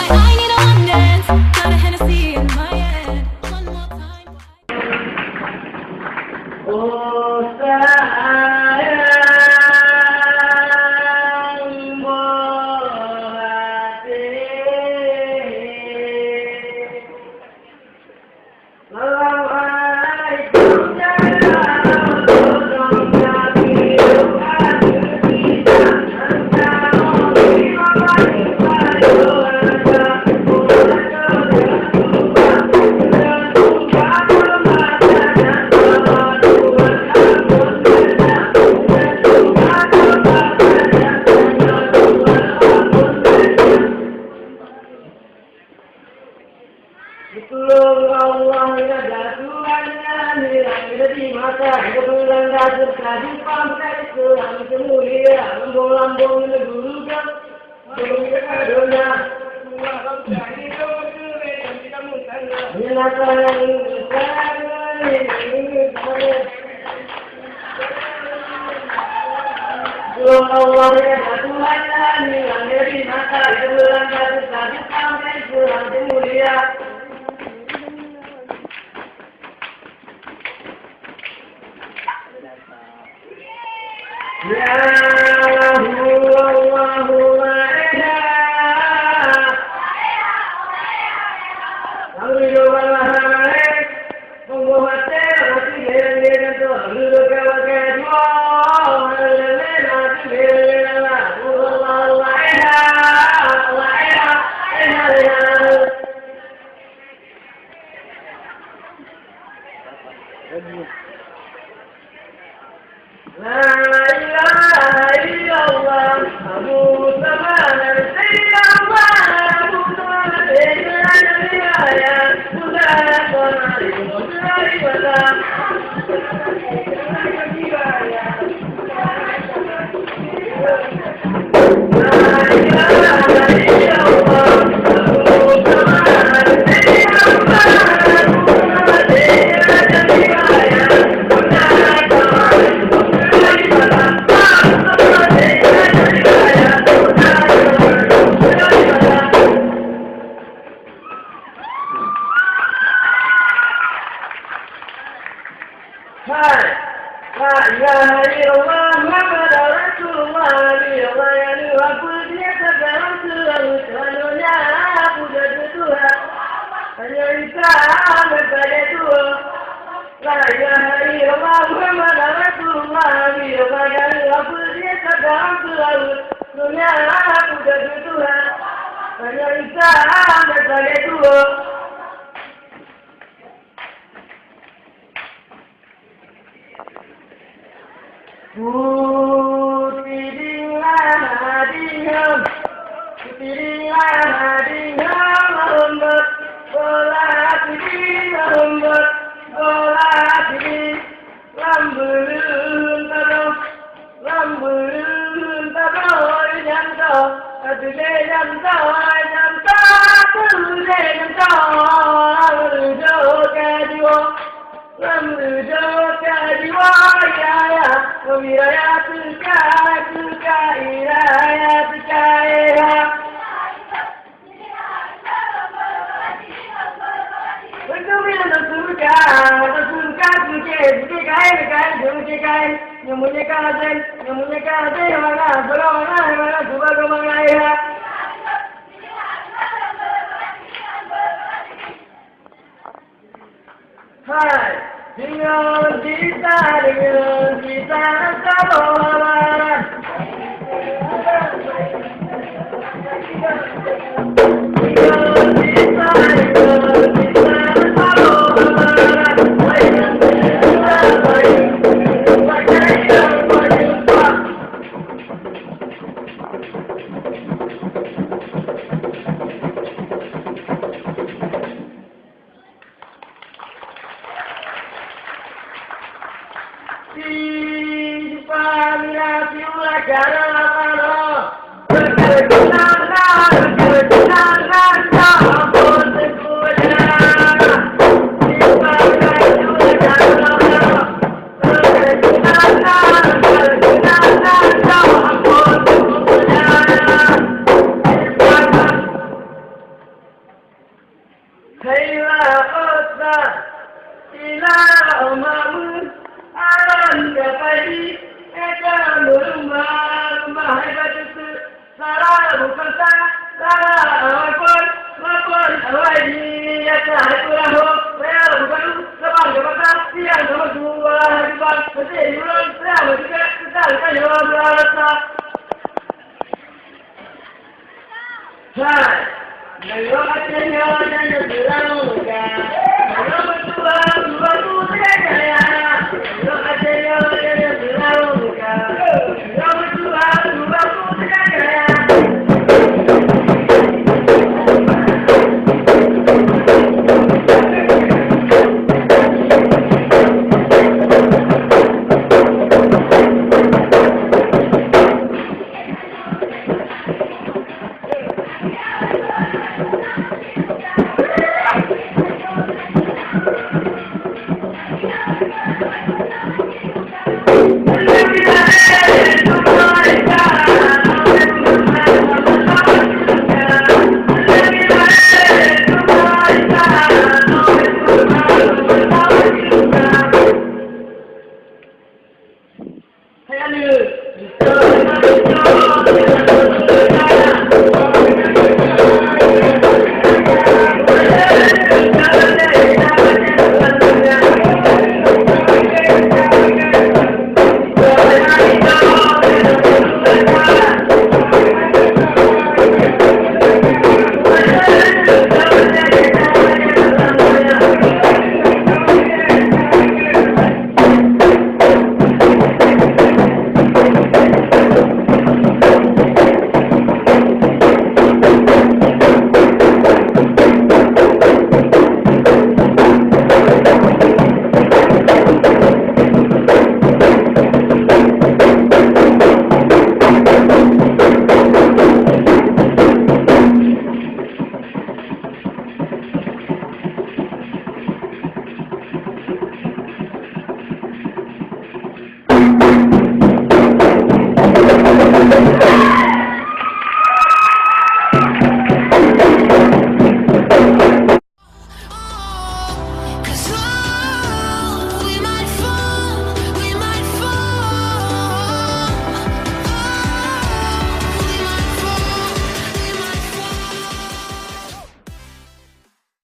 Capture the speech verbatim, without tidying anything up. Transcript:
I need a one dance, got a Hennessy in my hand. One more time. Oh sayang, boh até. Beutulông Allah, ya Tuhan, ya Tuhan, ya di mata, kebetulan dasar tadi pakai Islam semulia, lambung-lambung negeri kan, negeri donya. Binatang yang besar, Tuhan Allah, ya Tuhan, ya Tuhan, ya di mata, kebetulan dasar tadi pakai Islam semulia. Ya Allahu, Allahu, la ilaha. Allahu, la ilaha. La ilaha illallah, Abu Saman, Sayyidina Muhammad, Sayyidina Nabi, ya Muhammad, Sayyidina Nabi. Hai, la ilaha illallah Muhammadur Rasulullah, Nabi Allah yang luar biasa dalam segala semuanya, puja Tuhan. Hanya Isa, hanya saja Tuhan. La ilaha illallah Muhammadur Rasulullah, Nabi Allah yang luar biasa dalam segala semuanya, puja Tuhan. Hanya Isa, hanya saja Tuhan. Putiding lah diham, putiding lah diham, lambet bola putiding, lambet bola putiding, lam beuleuen tadoh, lam beuleuen tadoh, nyan toh, ateueh nyan toh, nyan toh, ateueh nyan toh, lam beuleuen ka jiwoe. Lam reujok ka jiwoe, ya, ya, kami raya teuka, teuka, raya teuka, ya. Beutôi, beutôi, teuka, teuka, teuka, teuka, kain, kain, teuka, kain. Nyang mulia ka Hussein, nyang mulia ka Hussein, mana, mana, mana, mana, cuba kau mana, ya. Hai, deungon gita, deungon gita, saboh barat. Deungon gita, deungon gita, saboh barat. Hai la Ustaz, ila Mamun, aron ka padi, eka lumba-lumba hai batu. Sara bukon sa, sara awai pon, mapon awai di, nyata hai peulahu, raya bukon, sabang ka bata, siang ka meusu, wala hai bang, peuti di ulôn, raya meusuka, seutang ka nyoe dua rasa. Hai, nyoe Aceh nyoe nyang nyoe seurawong ka. Nyoe meutuah, tuah, tuah, tuah, tuah, nyoe Aceh nyoe nyang nyoe seurawong ka.